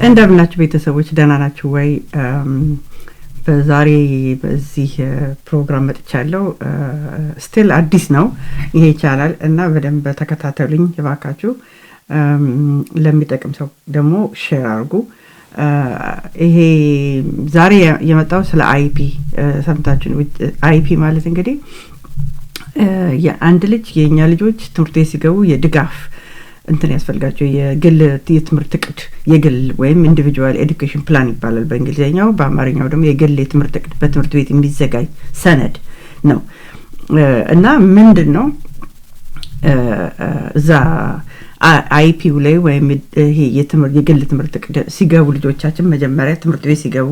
እንደምናችሁ ቤተሰቦች፣ ደህና ናችሁ ወይ? በዛሬ በዚህ ፕሮግራም መጥቻለሁ። Still አዲስ ነው ይሄ ቻናል እና በደንብ ተከታተሉኝ እባካችሁ። ለሚጠቅም ሰው ደግሞ share አድርጉ። ይሄ ዛሬ የመጣው ስለ IEP ሰምታችሁ፣ IEP ማለት እንግዲህ የአንድ ልጅ፣ የእኛ ልጆች ትምህርት ቤት ሲገቡ የድጋፍ እንትን ያስፈልጋቸው፣ የግል የትምህርት እቅድ፣ የግል ወይም individual education plan ይባላል በእንግሊዝኛው። በአማርኛው ደግሞ የግል የትምህርት እቅድ በትምህርት ቤት የሚዘጋጅ ሰነድ ነው። እና ምንድን ነው፣ እዛ IEP ው ላይ ወይም ይሄ የግል ትምህርት እቅድ ሲገቡ፣ ልጆቻችን መጀመሪያ ትምህርት ቤት ሲገቡ፣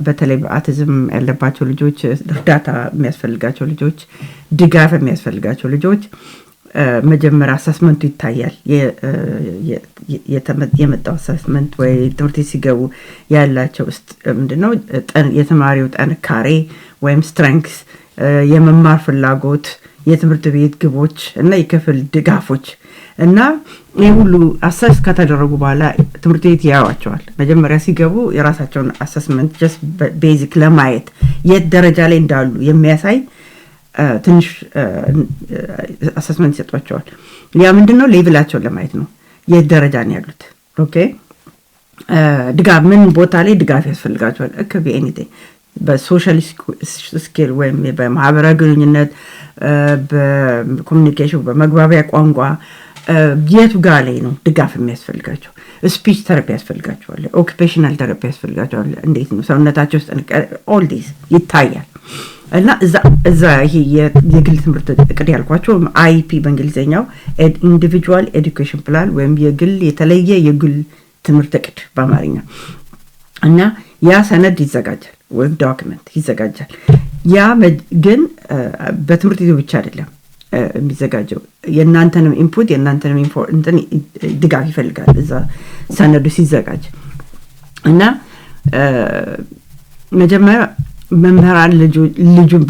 በተለይ በአቲዝም ያለባቸው ልጆች፣ እርዳታ የሚያስፈልጋቸው ልጆች፣ ድጋፍ የሚያስፈልጋቸው ልጆች መጀመሪያ assessment ኡ ይታያል። የመጣው assessment ወይ ትምህርት ቤት ሲገቡ ያላቸው ምንድነው፣ የተማሪው ጥንካሬ ወይም strengths፣ የመማር ፍላጎት፣ የትምህርት ቤት ግቦች እና የክፍል ድጋፎች እና ይህ ሁሉ assess ከተደረጉ በኋላ ትምህርት ቤት ያዩዋቸዋል። መጀመሪያ ሲገቡ የራሳቸውን assessment just basic ለማየት የት ደረጃ ላይ እንዳሉ የሚያሳይ ትንሽ assessment ይሰጧቸዋል። ያ ምንድን ነው? Level ኣቸውን ለማየት ነው። የት ደረጃ ነው ያሉት? Okay፣ ድጋፍ ምን ቦታ ላይ ድጋፍ ያስፈልጋቸዋል? It could be anything፣ በ social skill ወይም በማህበራዊ ግንኙነት፣ በ communication፣ በመግባቢያ ቋንቋ የቱ ጋ ላይ ነው ድጋፍ የሚያስፈልጋቸው? Speech therapy ያስፈልጋቸዋል፣ occupational therapy ያስፈልጋቸዋል። እንዴት ነው ሰውነታቸው ውስጥ፣ all this ይታያል። እና እዛ ይሄ የግል ትምህርት እቅድ ያልኳቸው IEP በእንግሊዝኛው፣ individual education plan ወይም የግል የተለየ የግል ትምህርት እቅድ በአማርኛ፣ እና ያ ሰነድ ይዘጋጃል ወይም document ይዘጋጃል። ያ ግን በትምህርት ቤቱ ብቻ አይደለም የሚዘጋጀው፣ የእናንተንም input፣ የእናንተንም እንትን ድጋፍ ይፈልጋል እዛ ሰነዱ ሲዘጋጅ። እና መጀመሪያ መምህራን ልጁን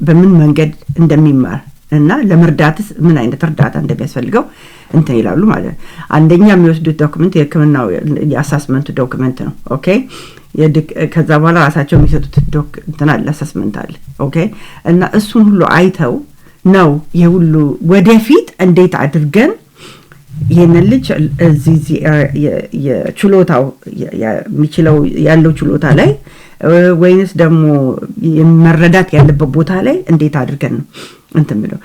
በምን መንገድ እንደሚማር እና ለመርዳትስ ምን አይነት እርዳታ እንደሚያስፈልገው እንትን ይላሉ ማለት ነው። አንደኛ የሚወስዱት document የሕክምናው የ assessment ኡ document ነው። Okay፣ ከዛ በኋላ ራሳቸው የሚሰጡት እንትን አለ፣ assessment አለ። Okay፣ እና እሱን ሁሉ አይተው ነው የሁሉ ወደፊት እንዴት አድርገን ይህንን ልጅ እዚህ የችሎታው የሚችለው ያለው ችሎታ ላይ ወይንስ ደግሞ መረዳት ያለበት ቦታ ላይ እንዴት አድርገን ነው እንትን ብለው።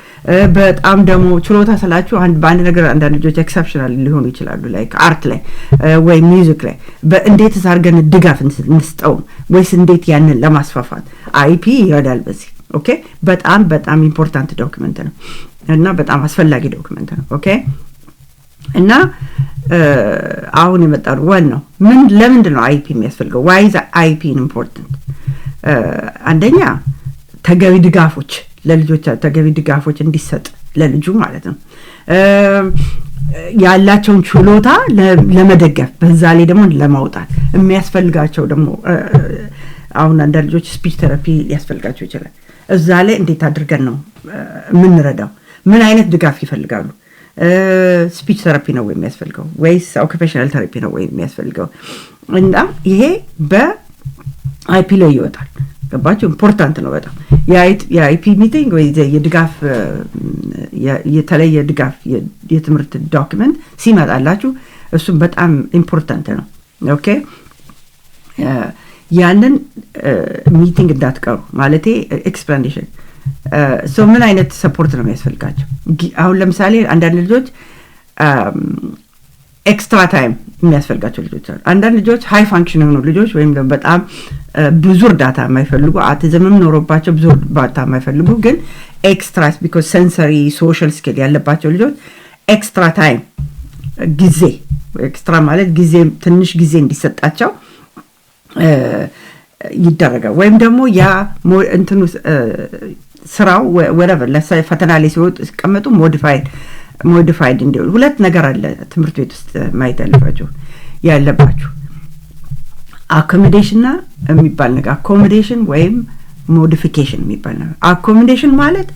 በጣም ደግሞ ችሎታ ስላችሁ በአንድ ነገር አንዳንድ ልጆች exceptional ሊሆኑ ይችላሉ። Like art ላይ ወይ music ላይ እንዴትስ አድርገን ድጋፍ እንስጠው ወይስ እንዴት ያንን ለማስፋፋት IEP ይረዳል በዚህ። Okay፣ በጣም በጣም important document ነው እና በጣም አስፈላጊ document ነው። Okay፣ እና አሁን የመጣው ዋናው ምን፣ ለምንድን ነው IEP የሚያስፈልገው? Why is IEP important? አንደኛ ተገቢ ድጋፎች ለልጆች፣ ተገቢ ድጋፎች እንዲሰጥ ለልጁ ማለት ነው። ያላቸውን ችሎታ ለመደገፍ፣ በዛ ላይ ደግሞ ለማውጣት የሚያስፈልጋቸው ደግሞ፣ አሁን አንዳንድ ልጆች speech therapy ሊያስፈልጋቸው ይችላል። እዛ ላይ እንዴት አድርገን ነው የምንረዳው? ምን አይነት ድጋፍ ይፈልጋሉ? Speech therapy ነው ወይ የሚያስፈልገው ወይስ occupational therapy ነው ወይ የሚያስፈልገው? እና ይሄ በ IEP ላይ ይወጣል። ገባችሁ? Important ነው በጣም። የ IEP meeting ወይ የድጋፍ፣ የተለየ ድጋፍ የትምህርት document ሲመጣላችሁ እሱም በጣም important ነው። Okay፣ ያንን meeting እንዳትቀሩ፣ ማለቴ explanation፣ so ምን አይነት support ነው የሚያስፈልጋቸው? አሁን ለምሳሌ አንዳንድ ልጆች extra time የሚያስፈልጋቸው ልጆች አሉ። አንዳንድ ልጆች high function የሆኑ ልጆች ወይም ደግሞ በጣም ብዙ እርዳታ የማይፈልጉ፣ አቲዝምም ኖሮባቸው ብዙ እርዳታ የማይፈልጉ ግን extra because sensory social skill ያለባቸው ልጆች extra time፣ ጊዜ፣ extra ማለት ጊዜ፣ ትንሽ ጊዜ እንዲሰጣቸው ይደረጋል። ወይም ደግሞ ያ እንትኑ ስራው whatever ፈተና ላይ ሲወጡ ሲቀመጡ modified እንዲሆን። ሁለት ነገር አለ ትምህርት ቤት ውስጥ ማየት ያለባችሁ፣ accommodation ና የሚባል ነገር፣ accommodation ወይም modification የሚባል ነገር። Accommodation ማለት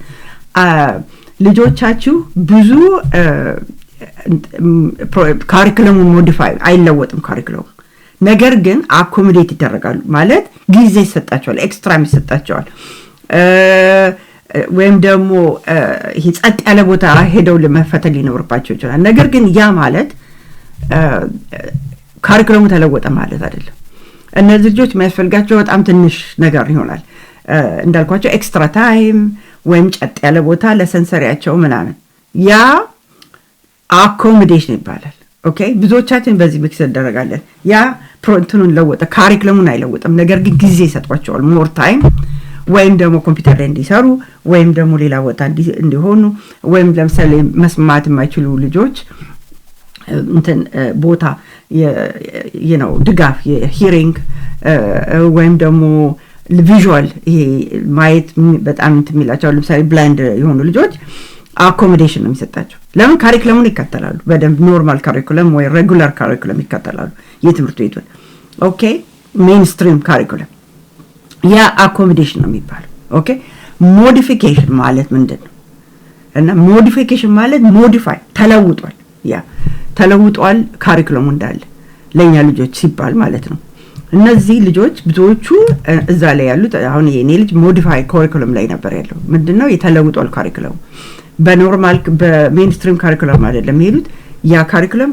ልጆቻችሁ ብዙ Curriculum ኡ modify አይለወጥም curriculum ኡ፣ ነገር ግን accommodate ይደረጋሉ፣ ማለት ጊዜ ይሰጣቸዋል፣ extra ም ይሰጣቸዋል፣ ወይም ደግሞ ይሄ ጸጥ ያለ ቦታ ሄደው ለመፈተን ሊኖርባቸው ይችላል። ነገር ግን ያ ማለት curriculum ኡ ተለወጠ ማለት አይደለም። እነዚህ ልጆች የሚያስፈልጋቸው በጣም ትንሽ ነገር ይሆናል። እንዳልኳቸው extra time ወይም ጸጥ ያለ ቦታ ለ sensory ያቸው ምናምን፣ ያ accommodation ይባላል። Okay፣ ብዙዎቻችን በዚህ mix እንደረጋለን። ያ እንትኑን ለወጠ፣ curriculum ኡን አይለውጥም። ነገር ግን ጊዜ ይሰጧቸዋል፣ more time፣ ወይም ደግሞ ኮምፒውተር ላይ እንዲሰሩ ወይም ደግሞ ሌላ ቦታ እንዲሆኑ፣ ወይም ለምሳሌ መስማት የማይችሉ ልጆች እንትን ቦታ ነው ድጋፍ፣ የ hearing ወይም ደግሞ visual፣ ይሄ ማየት በጣም እንትን የሚላቸው፣ ለምሳሌ blind የሆኑ ልጆች accommodation ነው የሚሰጣቸው። ለምን? Curriculum ኡን ይከተላሉ በደንብ፣ normal curriculum ወይ regular curriculum ይከተላሉ የትምህርት ቤቱን። Okay፣ mainstream curriculum፣ ያ accommodation ነው የሚባለው። Okay፣ modification ማለት ምንድን ነው? እና modification ማለት modify ተለውጧል፣ ያ ተለውጧል curriculum ኡ እንዳለ ለእኛ ልጆች ሲባል ማለት ነው። እነዚህ ልጆች ብዙዎቹ እዛ ላይ ያሉት፣ አሁን የኔ ልጅ modify curriculum ላይ ነበር ያለው። ምንድን ነው የተለውጧል curriculum ኡ፣ በ normal በ mainstream curriculum አይደለም የሚሄዱት። ያ curriculum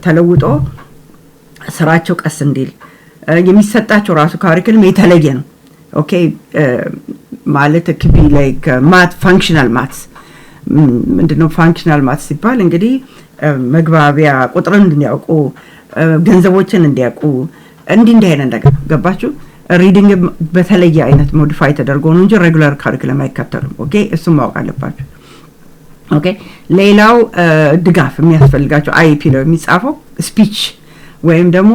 ተለውጦ ስራቸው ቀስ እንዲል የሚሰጣቸው ራሱ curriculum የተለየ ነው። Okay፣ ማለት could be like math፣ functional maths። ምንድነው functional maths ሲባል? እንግዲህ መግባቢያ ቁጥርን እንዲያውቁ፣ ገንዘቦችን እንዲያውቁ፣ እንዲህ እንዲህ አይነት ነገር፣ ገባችሁ? Reading በተለየ አይነት modify ተደርጎ ነው እንጂ regular curriculum አይከተሉም። Okay፣ እሱም ማወቅ አለባችሁ። Okay፣ ሌላው ድጋፍ የሚያስፈልጋቸው IEP ነው የሚጻፈው፣ speech ወይም ደግሞ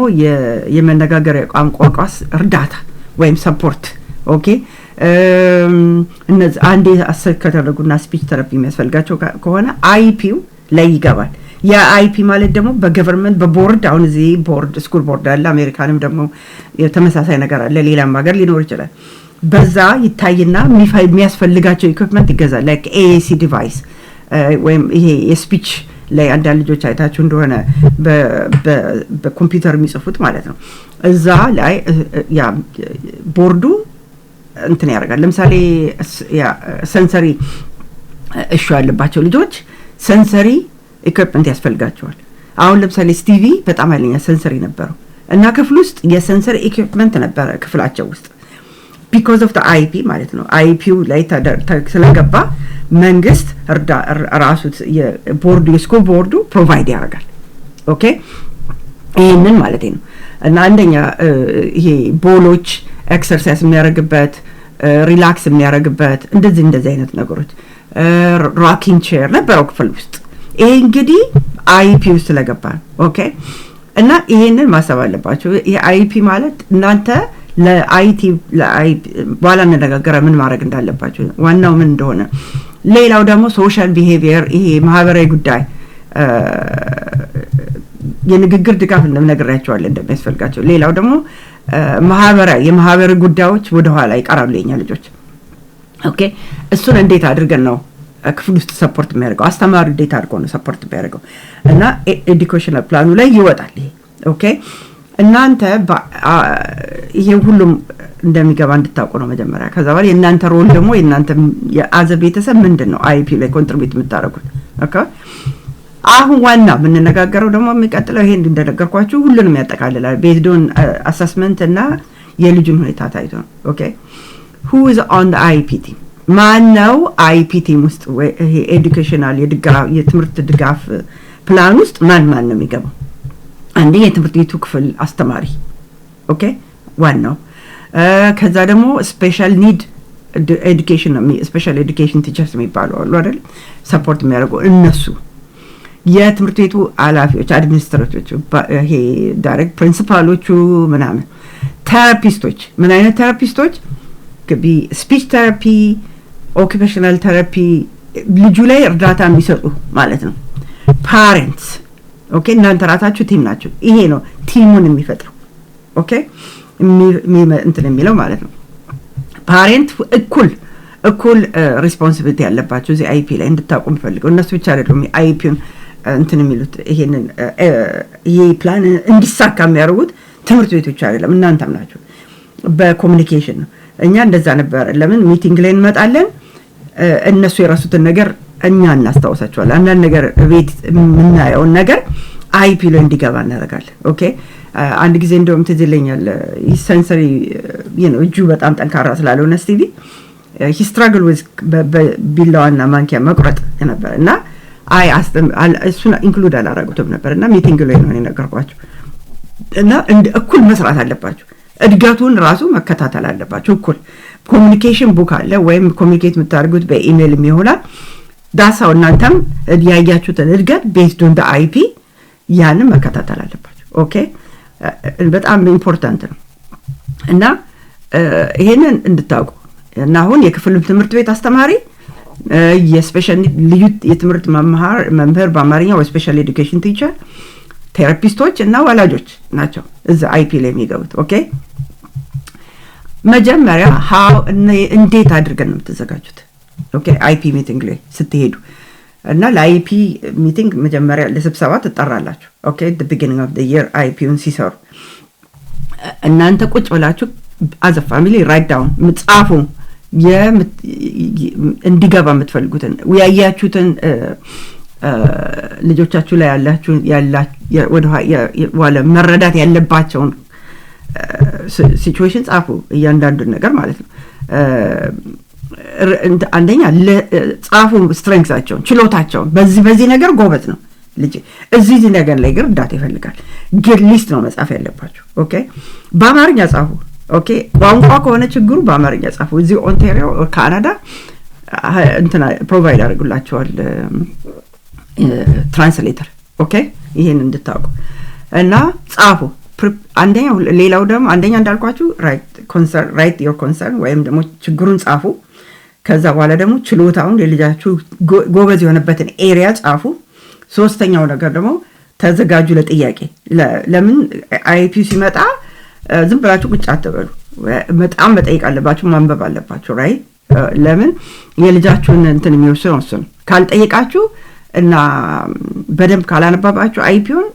የመነጋገሪያ ቋንቋ እርዳታ ወይም support። Okay፣ እነዚህ አንዴ assess ከተደረጉና speech therapy የሚያስፈልጋቸው ከሆነ IEP ው ላይ ይገባል። የ IEP ማለት ደግሞ በ government በ ቦርድ፣ አሁን እዚህ board፣ school board አለ፣ አሜሪካንም ደግሞ ተመሳሳይ ነገር አለ፣ ሌላም ሀገር ሊኖር ይችላል። በዛ ይታይና የሚያስፈልጋቸው equipment ይገዛል። Like AAC device ወይም ይሄ የ speech ላይ አንዳንድ ልጆች አይታችሁ እንደሆነ በኮምፒውተር የሚጽፉት ማለት ነው። እዛ ላይ ያ ቦርዱ እንትን ያደርጋል። ለምሳሌ sensory issue ያለባቸው ልጆች sensory equipment ያስፈልጋቸዋል። አሁን ለምሳሌ ስቲቪ በጣም ኃይለኛ sensory ነበረው እና ክፍል ውስጥ የ sensory equipment ነበረ ክፍላቸው ውስጥ because of IEP ማለት ነው። IEP ው ላይ ስለገባ መንግስት ራሱ ቦርዱ፣ የ school board ኡ provide ያደርጋል። Okay፣ ይህንን ማለት ነው። እና አንደኛ ይሄ ball ኦች፣ exercise የሚያደርግበት፣ relax የሚያደርግበት፣ እንደዚህ እንደዚህ አይነት ነገሮች፣ rocking chair ነበረው ክፍል ውስጥ። ይሄ እንግዲህ IEP ውስጥ ስለገባ ነው። Okay፣ እና ይሄንን ማሰብ አለባቸው። ይሄ IEP ማለት እናንተ ለ IEP በኋላ እንነጋገረ ምን ማድረግ እንዳለባቸው፣ ዋናው ምን እንደሆነ። ሌላው ደግሞ social behavior፣ ይሄ ማህበራዊ ጉዳይ፣ የንግግር ድጋፍ እንደምነግራቸዋለን እንደሚያስፈልጋቸው። ሌላው ደግሞ ማህበራዊ የማህበራዊ ጉዳዮች ወደኋላ ይቀራሉ የኛ ልጆች። Okay፣ እሱን እንዴት አድርገን ነው ክፍል ውስጥ support የሚያደርገው? አስተማሪ እንዴት አድርጎ ነው support የሚያደርገው? እና educational plan ኡ ላይ ይወጣል ይሄ። Okay፣ እናንተ ይሄ ሁሉም እንደሚገባ እንድታውቁ ነው መጀመሪያ። ከዛ በኋላ የእናንተ role ደግሞ፣ የእናንተ as a ቤተሰብ ምንድን ነው IEP ላይ contribute የምታደርጉት? Okay፣ አሁን ዋና የምንነጋገረው ደግሞ የሚቀጥለው ይሄ እንደነገርኳችሁ ሁሉንም ያጠቃልላል። Based on assessment እና የልጁን ሁኔታ ታይቶ ነው። Okay፣ who is on IEP team? ማን ነው IEP team ውስጥ? ይሄ educational የትምህርት ድጋፍ ፕላን ውስጥ ማን ማን ነው የሚገባው? አንደኛ የትምህርት ቤቱ ክፍል አስተማሪ፣ okay፣ ዋናው። ከዛ ደግሞ special need education፣ special education teachers የሚባሉ አሉ አይደል? Support የሚያደርጉ እነሱ፣ የትምህርት ቤቱ ኃላፊዎች፣ administrator ኦች፣ ይሄ direct principal ኦቹ ምናምን፣ therapist ኦች። ምን አይነት therapist ኦች? Be speech therapy፣ occupational therapy፣ ልጁ ላይ እርዳታ የሚሰጡ ማለት ነው። Parents፣ okay፣ እናንተ ራሳችሁ team ናችሁ። ይሄ ነው team ኡን የሚፈጥረው፣ okay፣ እንትን የሚለው ማለት ነው። Parent እኩል እኩል responsibility ያለባቸው እዚህ IEP ላይ እንድታውቁ የምፈልገው እነሱ ብቻ አይደሉም IEP ውን እንትን የሚሉት፣ ይሄንን ይሄ ፕላን እንዲሳካ የሚያደርጉት ትምህርት ቤቶች አይደለም፣ እናንተም ናችሁ። በ communication ነው። እኛ እንደዛ ነበር። ለምን meeting ላይ እንመጣለን፣ እነሱ የረሱትን ነገር እኛ እናስታውሳቸዋለን። አንዳንድ ነገር ቤት የምናየውን ነገር IEP ላይ እንዲገባ እናደርጋለን። Okay፣ አንድ ጊዜ እንደውም ትዝ ይለኛል፣ sensory እጁ በጣም ጠንካራ ስላልሆነ ስቲቪ he struggle with ቢላዋና ማንኪያ መቁረጥ ነበር እና አይ እሱን include አላረጉትም ነበር እና meeting ላይ ነው የነገርኳቸው። እና እኩል መስራት አለባቸው። እድገቱን ራሱ መከታተል አለባቸው። እኩል communication book አለ ወይም communicate የምታደርጉት በኢሜይልም ይሆናል። ዳሳው እናንተም ያያችሁትን እድገት based on IEP ያንን መከታተል አለባቸው። Okay፣ በጣም important ነው እና ይሄንን እንድታውቁ እና አሁን የክፍል ትምህርት ቤት አስተማሪ፣ የ special ልዩ የትምህርት መምህር በአማርኛ ወይ special education teacher፣ therapist ኦች እና ወላጆች ናቸው እዛ IEP ላይ የሚገቡት። Okay፣ መጀመሪያ how እንዴት አድርገን ነው የምትዘጋጁት? Okay፣ IEP meeting ላይ ስትሄዱ እና ለ IEP meeting መጀመሪያ ለስብሰባ ትጠራላችሁ። Okay፣ beginning of year IEP ውን ሲሰሩ እናንተ ቁጭ ብላችሁ as a family write down ጻፉ፣ እንዲገባ የምትፈልጉትን፣ ያያችሁትን፣ ልጆቻችሁ ላይ ያላችሁ ወደ መረዳት ያለባቸውን situation ጻፉ፣ እያንዳንዱን ነገር ማለት ነው። አንደኛ ጻፉ strengths ኣቸውን፣ ችሎታቸውን። በዚህ በዚህ ነገር ጎበዝ ነው ልጅ፣ እዚህ እዚህ ነገር ላይ ግን እርዳታ ይፈልጋል። ግን list ነው መጻፍ ያለባችሁ። Okay፣ በአማርኛ ጻፉ። Okay፣ ቋንቋ ከሆነ ችግሩ በአማርኛ ጻፉ። እዚህ ኦንታሪዮ ካናዳ እንትና provide ያደርጉላቸዋል translator። Okay፣ ይሄን እንድታውቁ እና ጻፉ። አንደኛ ሌላው ደግሞ አንደኛ እንዳልኳችሁ write your concern ወይም ደግሞ ችግሩን ጻፉ። ከዛ በኋላ ደግሞ ችሎታውን፣ የልጃችሁ ጎበዝ የሆነበትን area ጻፉ። ሶስተኛው ነገር ደግሞ ተዘጋጁ ለጥያቄ። ለምን IEP ሲመጣ ዝም ብላችሁ ቁጭ አትበሉ። በጣም መጠየቅ አለባችሁ፣ ማንበብ አለባችሁ። Right፣ ለምን የልጃችሁን እንትን የሚወስነው እሱ ነው። ካልጠየቃችሁ እና በደንብ ካላነባባችሁ IEP ውን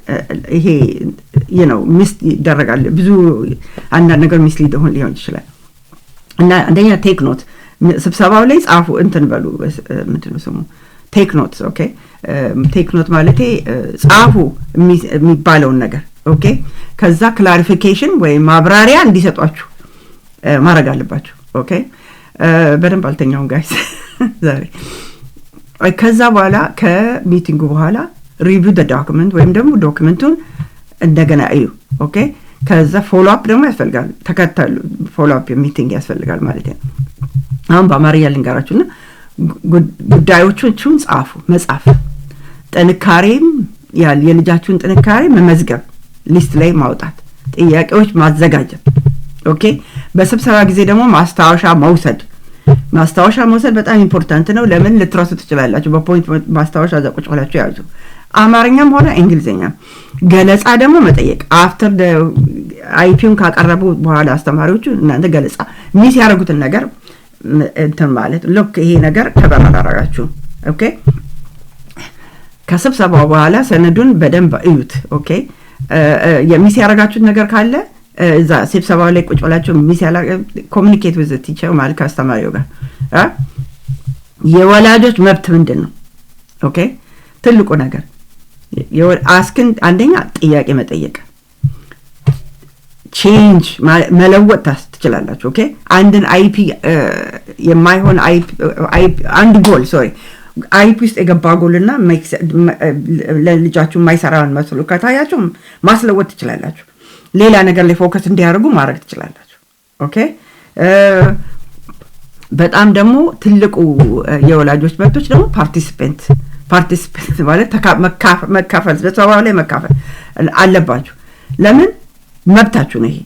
ይሄ ነው miss ይደረጋል። ብዙ አንዳንድ ነገር miss ሊሆን ይችላል። እና አንደኛ take note፣ ስብሰባው ላይ ጻፉ፣ እንትን በሉ፣ ምንድን ነው ስሙ፣ take note። Okay፣ take note ማለቴ ጻፉ የሚባለውን ነገር። Okay፣ ከዛ clarification ወይም ማብራሪያ እንዲሰጧችሁ ማድረግ አለባችሁ። Okay፣ በደንብ አልተኛውም guys ዛሬ። ከዛ በኋላ ከ meeting ኡ በኋላ review the document ወይም ደግሞ document ኡን እንደገና እዩ። Okay፣ ከዛ follow up ደግሞ ያስፈልጋል። ተከታዩ follow up meeting ያስፈልጋል ማለት ነው። አሁን በአማርኛ ልንገራችሁና ጉዳዮቹን ጻፉ፣ መጻፍ፣ ጥንካሬም የልጃችሁን ጥንካሬ መመዝገብ፣ list ላይ ማውጣት፣ ጥያቄዎች ማዘጋጀት። Okay፣ በስብሰባ ጊዜ ደግሞ ማስታወሻ መውሰድ። ማስታወሻ መውሰድ በጣም important ነው። ለምን ልትረሱ ትችላላችሁ። በ point ማስታወሻ እዛ ቁጭ ብላችሁ ያዙ። አማርኛም ሆነ እንግሊዝኛ። ገለጻ ደግሞ መጠየቅ፣ after IEP ውን ካቀረቡ በኋላ አስተማሪዎቹ እናንተ ገለጻ miss ያደረጉትን ነገር እንትን ማለት፣ look ይሄ ነገር cover አላረጋችሁም። Okay፣ ከስብሰባው በኋላ ሰነዱን በደንብ እዩት። Okay፣ የ miss ያደረጋችሁት ነገር ካለ እዛ ስብሰባው ላይ ቁጭ ብላችሁ miss ያላ communicate with teacher ማለት ከአስተማሪው ጋር። የወላጆች መብት ምንድን ነው? Okay፣ ትልቁ ነገር asking፣ አንደኛ ጥያቄ መጠየቅ፣ change መለወጥ ትችላላችሁ። Okay፣ አንድን IEP የማይሆን አንድ goal፣ sorry፣ IEP ውስጥ የገባ ጎልና ለልጃችሁ የማይሰራውን መስሎ ከታያችሁ ማስለወጥ ትችላላችሁ። ሌላ ነገር ላይ focus እንዲያደርጉ ማድረግ ትችላላችሁ። Okay፣ በጣም ደግሞ ትልቁ የወላጆች መብቶች ደግሞ participate ማለት መካፈል፣ ስብሰባው ላይ መካፈል አለባችሁ። ለምን መብታችሁ ነው ይሄ።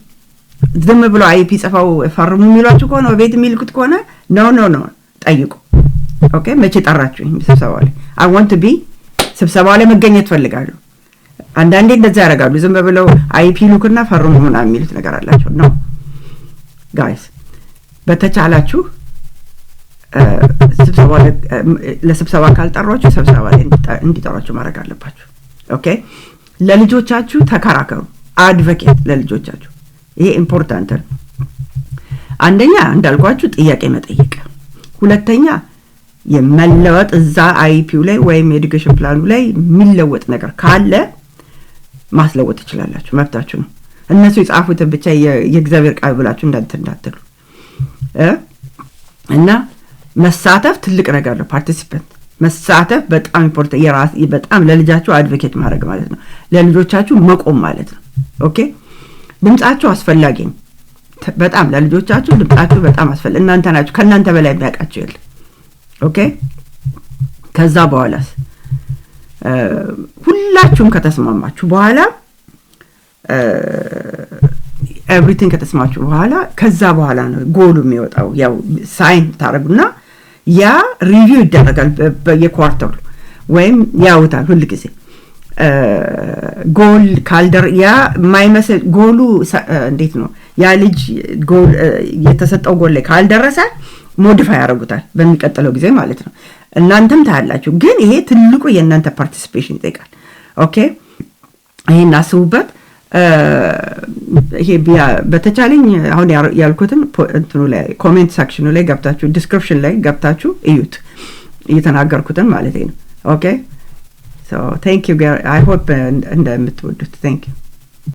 ዝም ብሎ IEP ጽፈው ፈርሙ የሚሏችሁ ከሆነ፣ ቤት የሚልኩት ከሆነ no, no, no፣ ጠይቁ። Okay፣ መቼ ጠራችሁ ስብሰባው ላይ? I want be ስብሰባው ላይ መገኘት ፈልጋለሁ። አንዳንዴ እንደዛ ያደርጋሉ። ዝም ብለው IEP ሉክና ፈርሙ ምናምን የሚሉት ነገር አላቸው። No guys፣ በተቻላችሁ ስብሰባው ላይ መገኘት። ስብሰባ ለስብሰባ ካልጠሯችሁ ስብሰባ ላይ እንዲጠሯችሁ ማድረግ አለባችሁ። Okay፣ ለልጆቻችሁ ተከራከሩ። Advocate ለልጆቻችሁ፣ ይሄ important ነው። አንደኛ እንዳልኳችሁ ጥያቄ መጠየቅ፣ ሁለተኛ የመለወጥ እዛ IEP ው ላይ ወይም የ education plan ኑ ላይ የሚለወጥ ነገር ካለ ማስለወጥ ትችላላችሁ፣ መብታችሁ ነው። እነሱ የጻፉትን ብቻ የእግዚአብሔር ቃል ብላችሁ እንዳትሉ እና መሳተፍ ትልቅ ነገር ነው። Participant መሳተፍ በጣም important፣ የራስ በጣም ለልጃችሁ advocate ማድረግ ማለት ነው። ለልጆቻችሁ መቆም ማለት ነው። Okay፣ ድምጻችሁ አስፈላጊ ነው። በጣም ለልጆቻችሁ ድምጻችሁ በጣም አስፈላጊ፣ እናንተ ናችሁ። ከእናንተ በላይ የሚያውቃቸው የለም። Okay፣ ከዛ በኋላስ ሁላችሁም ከተስማማችሁ በኋላ፣ everything ከተስማማችሁ በኋላ ከዛ በኋላ ነው ጎሉ የሚወጣው። ያው sign ታደርጉና ያ review ይደረጋል በየ quarter ኡ ወይም ያውታል ሁል ጊዜ። ጎል ካልደር ያ የማይመስል ጎሉ እንዴት ነው፣ ያ ልጅ ጎል የተሰጠው ጎል ላይ ካልደረሰ modify ያደርጉታል በሚቀጥለው ጊዜ ማለት ነው። እናንተም ታያላችሁ። ግን ይሄ ትልቁ የእናንተ participation ይጠይቃል። Okay፣ ይሄን አስቡበት። ይሄ በተቻለኝ አሁን ያልኩትን እንትኑ ላይ comment section ኑ ላይ ገብታችሁ፣ description ላይ ገብታችሁ እዩት፣ እየተናገርኩትን ማለት ነው። Okay, so thank you. I hope እንደምትወዱት። Thank you.